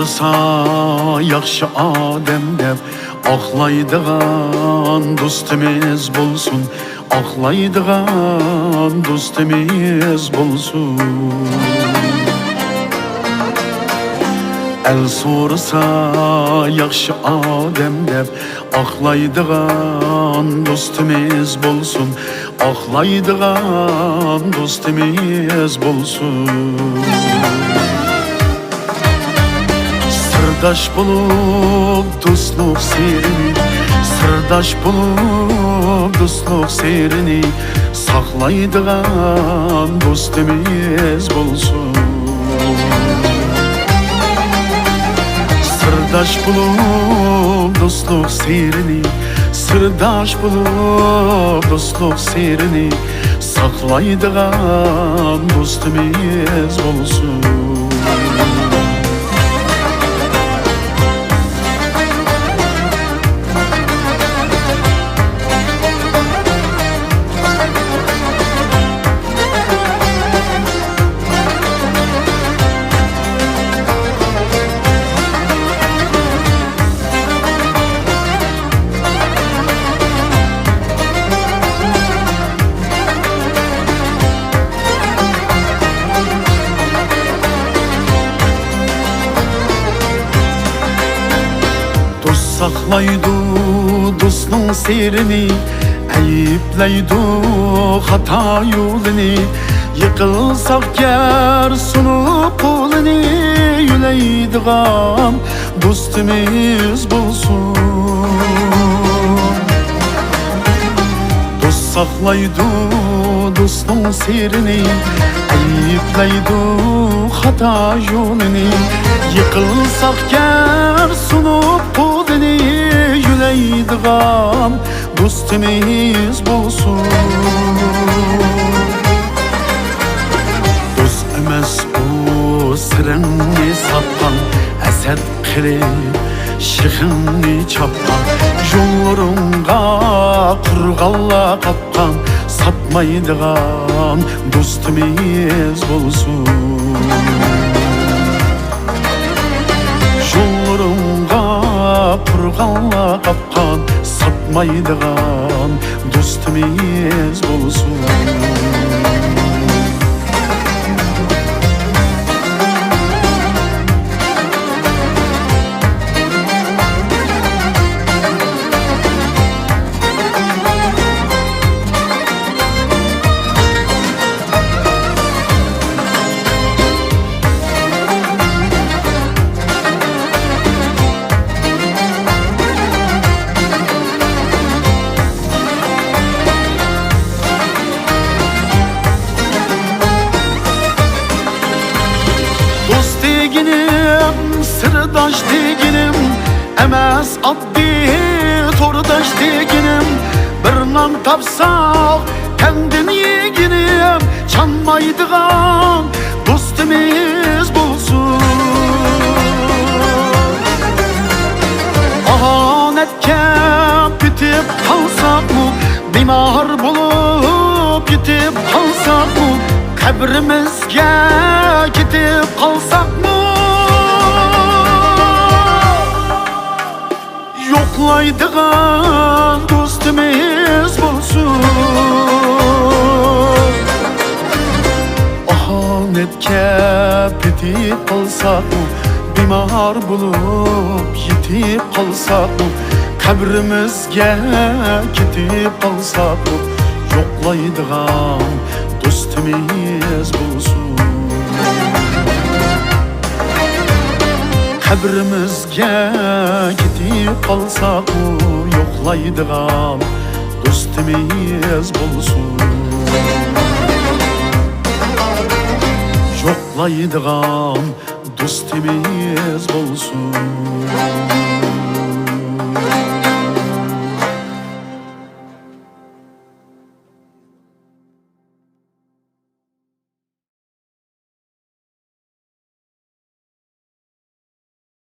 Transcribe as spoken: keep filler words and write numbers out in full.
ياخشى ئادەم دەپ، ئاقلايدىغان دوستىمىز بولسۇن، ئاقلايدىغان دوستىمىز بولسۇن. ئەل سورىسا ياخشى ئادەم دەپ، ئاقلايدىغان دوستىمىز بولسۇن، ئاقلايدىغان دوستىمىز بولسۇن. سىرداش بولۇپ دوستلۇق سىرىنى، سىرداش بولۇپ دوستلۇق سىرىنى ساقلايدىغان دوستىمىز بولسۇن. سىرداش بولۇپ دوستلۇق سىرىنى، سىرداش بولۇپ دوستلۇق سىرىنى ساقلايدىغان دوستىمىز بولسۇن. دوست ساقلايدۇ دوستنىڭ سىرىنى، ئەيىبلەيدۇ خاتا يولىنى، يىقىلساق گەر سۇنۇپ قولىنى يۆلەيدىغان دوستىمىز بولسۇن. دوست ساقلايدۇ دوستنىڭ سىرىنى، ئەيىبلەيدۇ خاتا يولىنى، يىقىلساق گەر سۇنۇپ قولىنى يۆلەيدىغان دوستىمىز بولسۇن. دوست ئەمەس ئۇ سىرىڭنى ساتقان، ھەسەت قىلىپ شېخىڭنى چاپقان، يوللىرىڭغا قورغانلار قاپقان، ساتمايدىغان دوستىمىز بولسۇن. يوللىرىڭغا قورغانلار قاپقان، ساتمايدىغان دوستىمىز بولسۇن. دوست دېگىنىم، سىرداش دېگىنىم ئەمەس، ئاددىي تورداش دېگىنىم. بىر نان تاپساق تەڭدىن يېگىنىم، چانمايدىغان دوستىمىز بولسۇن. ئاھانەتكە پېتىپ قالساقمۇ، بىمار بولۇپ يېتىپ قالساقمۇ، قەبرىمىزگە كېتىپ قالساقمۇ، يوقلايدىغان دوستىمىز بولسۇن. ئاھانەتكە پېتىپ قالساقمۇ، بىمار بولۇپ يېتىپ قالساقمۇ، قەبرىمىزگە كېتىپ قالساقمۇ، يوقلايدىغان دوستىمىز بولسۇن. قەبرىمىزگە كېتىپ قالساقمۇ، يوقلايدىغان دوستىمىز بولسۇن. يوقلايدىغان دوستىمىز بولسۇن.